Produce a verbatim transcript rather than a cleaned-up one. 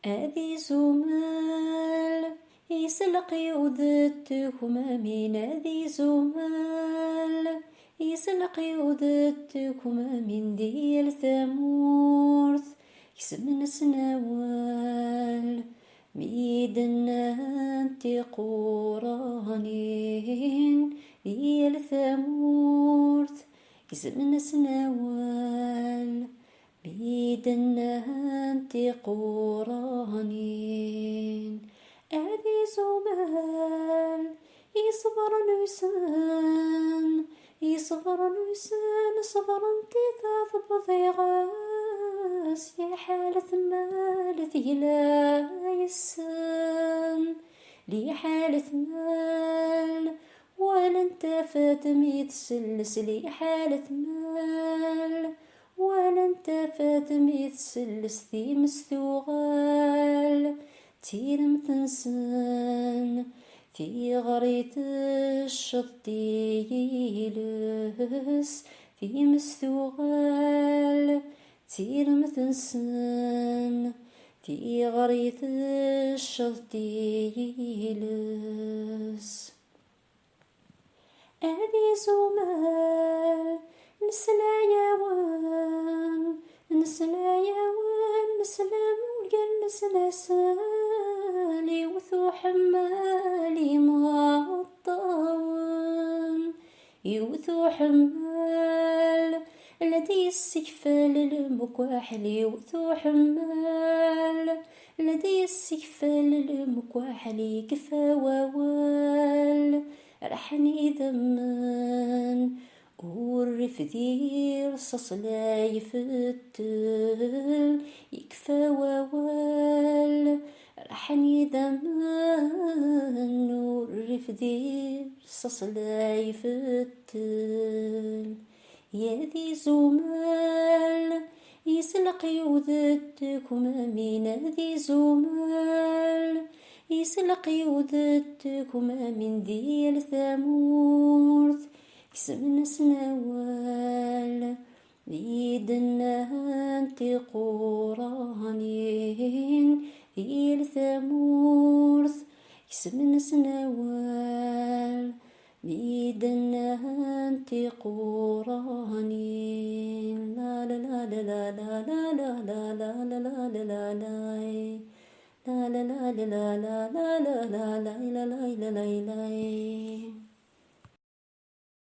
Ad izumel, iselq-iw d tekmamin, ad izumel, iselq-iw d tekmamin di yal tamurt, ksem-nsen awal, mi d-nnant tiquranin di yal tamurt, ksem-nsen awal, mi d-nnant tiquranin. Ad izumel, iṣebren uysen, iṣebren uysen, ṣebren-t-id ad bḍiɣ-as, liḥala tmal tegla yes-sen, liḥala tmal, walan tafat mi tselles, liḥala tmal, walan tafat mi tselles, times tuɣal d tiremt-nsen, tiɣri tecceḍ tiyiles, times tuɣal d tiremt-nsen, tiɣri tecceḍ tiyiles. Ad izumel, nesla-yawen, nesla-yawen, nesla mulgal-nsen asel, iwet uḥemmal imeṭṭawen, iwet uḥemmal, la d-yessekfal lemkwaḥel, iwet uḥemmal, la d-yessekfal lemkwaḥel, yekfa wawal, rḥen idammen, urrif di rṣaṣ la ifettel, yekfa wawal, rḥen idammen, urrif di rṣaṣ la ifettel. Ad izumel, iselq-iw d tekmamin, ad izumel, iselq-iw d tekmamin di yal tamurt, ksem-nsen awal, mi d-nnant tiquranin di yal tamurt, ksem-nsen awal, mi d-nnant tiquranin.